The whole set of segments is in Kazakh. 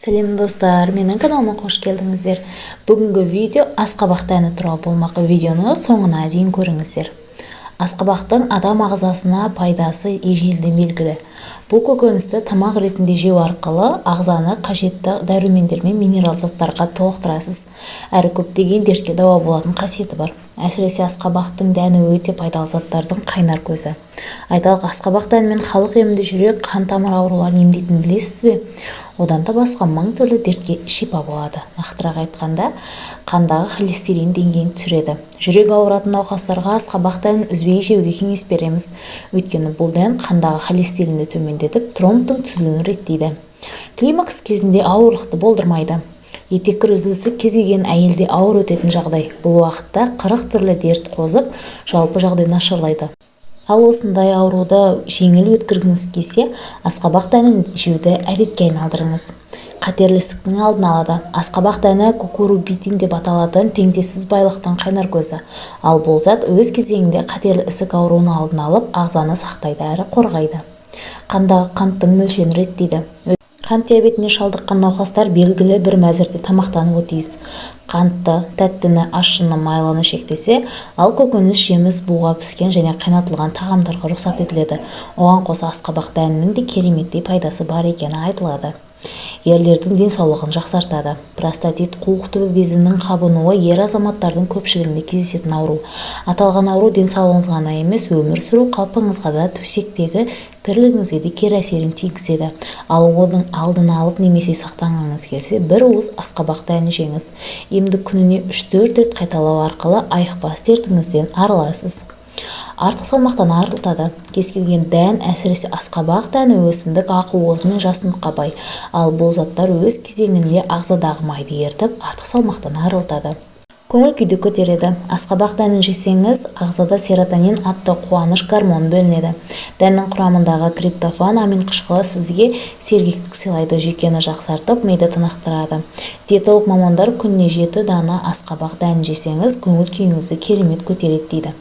Сәлем, достар! Менің каналыма қош келдіңіздер! Бүгінгі видео асқабақ дәні туралы болмақ. Видеоны соңына дейін көріңіздер. Асқабақтың адам ағзасына пайдасы ежелден белгілі. Бұл көкөністі тамақ ретінде жеу арқылы ағзаны қажетті дәрумендер мен минерал заттарға толықтырасыз, әрі көптеген дертке дауа болатын қасиеті бар. Әсіресе асқабақтың дәні өте пайдалы заттардың қайнар көзі. Айталық, асқабақ дәнімен халық емінде жүрек, қан тамыр ауруларын емдейтінін білесіз бе? Одан да басқа мың түрлі дертке шипа болады. Нақтырақ айтқанда, қандағы холестерин деңгейін түсіреді. Жүрек ауыратын науқастарға асқабақ дәнін үзбей жеуге кеңес береміз. Өйткені бұл дән қандағы холестеринді төмендетіп, тромбтың түзілуін реттейді. Климакс кезінде ауырлықты болдырмайды. Етеккір үзілісі кез келген әйелде ауыр өтетін жағдай. Бұл уақытта 40 түрлі дерт қозып, жалпы жағдай нашарлайды. Ал осындай ауруды жеңіл өткізгіңіз келсе, асқабақ дәнін жеуді әдетке айналдырыңыз. Қатерлі ісіктің алдын алады. Асқабақ дәні кукурбитин деп аталатын теңдессіз байлықтың қайнар көзі. Ал бұл зат өз кезегінде қатерлі ісік ауруының алдын алып, ағзаны сақтайды әрі қорғайды. Қандағы қанттың мөлшерін реттейді. Қант диабетіне шалдыққан науқастар белгілі бір мәзірде тамақтануы тиіс. Қантты, тәттіні, ащыны, майлыны шектесе, ал көкөніс, жеміс, буға піскен және қайнатылған тағамдарға рұқсат етіледі. Оған қоса асқабақ дәнінің де кереметтей пайдасы бар екені айтылады. Ерлердің денсаулығын жақсартады. Простатит, қуық түбі безінің қабынуы ер азаматтардың көпшілігінде кездесетін ауру. Аталған ауру денсаулығыңызға ғана емес, өмір сүру қалпыңызға да, төсектегі тірлігіңізге де кері әсерін тигізеді. Ал оның алдын алып немесе сақтанғыңыз келсе, бір уыс асқабақ дәнін жеңіз. Емді күніне 3-4 рет қайталау арқылы айықпас дертіңізден арыласыз. Артық салмақтан арылтады. Кез келген дән, әсіресе асқабақ дәні өсімдік ақуызы мен жасұныққа бай. Ал бұл заттар өз кезегінде ағзадағы майды ерітіп, артық салмақтан арылтады. Көңіл күйді көтереді. Асқабақ дәнін жесеңіз, ағзада серотонин атты қуаныш гормоны бөлінеді. Дәннің құрамындағы триптофан аминқышқылы сізге сергектік сыйлайды, жүйкені жақсартып, миды тынықтырады. Диетолог мамандар күніне 7 дана асқабақ дәнін жесеңіз, көңіл күйіңізді керемет көтереді дейді.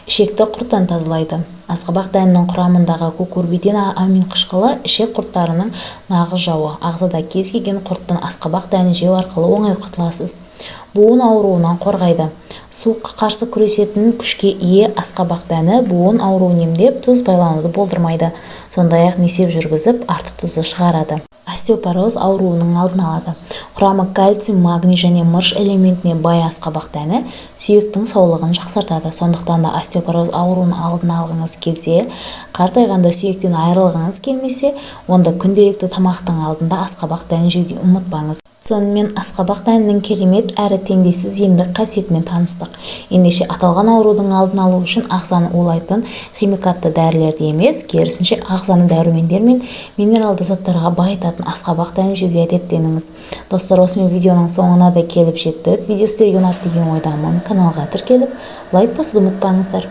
Ішекті құрттан тазалайды. Асқабақ дәнінің құрамындағы кукурбитин аминқышқылы ішек құрттарының нағыз жауы. Ағзада кез келген құрттан асқабақ дәнін жеу арқылы оңай құтыласыз. Буын ауруынан қорғайды. Суыққа қарсы күресетін күшке ие асқабақ дәні буын ауруын емдеп, тұз байлануды болдырмайды. Сондай-ақ несеп жүргізіп, артық тұзды шығарады. Остеопороз ауруының алдын алады. Құрамы кальций, магний және мырыш элементіне бай асқабақ дәні сүйектің саулығын жақсартады. Сондықтан да остеопороз ауруының алдын алғыңыз келсе, қартайғанда сүйектен айырылғыңыз келмесе, онда күнделікті тамақтың алдында асқабақ дәнін жеуге ұмытпаңыз. Сонымен, асқабақ дәнінің керемет әрі теңдессіз емдік қасиетімен таныстық. Ендеше аталған аурудың алдын алу үшін ағзаны улайтын химикатты дәрілерді емес, керісінше ағзаны дәрумендер мен минералды заттарға байытатын асқабақ дәнін жеуге әдеттеніңіз. Достар, осымен видеоның соңына да келіп жеттік. Видео сіздерге ұнады деген ойдамын. Каналға тіркеліп, лайк басуды ұмытпаңыздар.